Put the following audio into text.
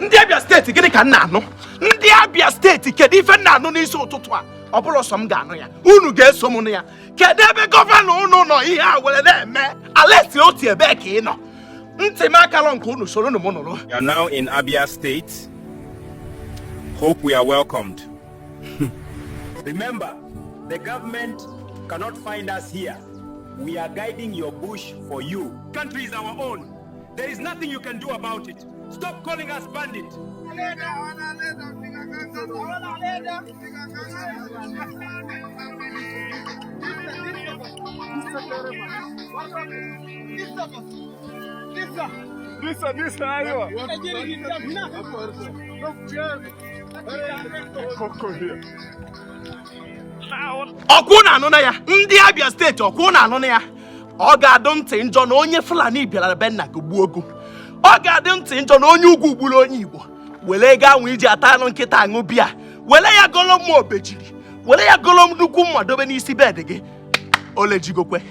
Ndị Abia Steeti, gịnị ka m na-anụ? Ndị Abia Steeti, kedu ife m na-anụ n'isi ụtụtụ a? Ọ bụrọ sọ m ga-anụ ya, unu ga-eso m nụ ya. Kedu ebe gọvanọ unu nọ ihe a were na-eme? Alex Otti, ebee ka ị nọ? Ntị m akalọ nke unu, soro m nụrụ. We are now in Abia State. Hope we are welcomed. Remember, the government cannot find us here. We are guiding your bush for you. Country is our own. There is nothing you can do about it. Stop calling us bandit. Ọkwa unu anụna ya, ndị Abia Steeti? Ọkwa unu anụna ya? Ọ ga-adụ ntị njọ na onye Fulani bịara be nna gị gbuo gị. Ọ ga-adị ntị njọ na onye ugwu gburu onye Igbo, were ego anwụ iji ata anụ nkịta aṅụ biya, were ya golo mma obejiri, were ya golo nnukwu mma dobe n'isi bed gị. Olejigokwe.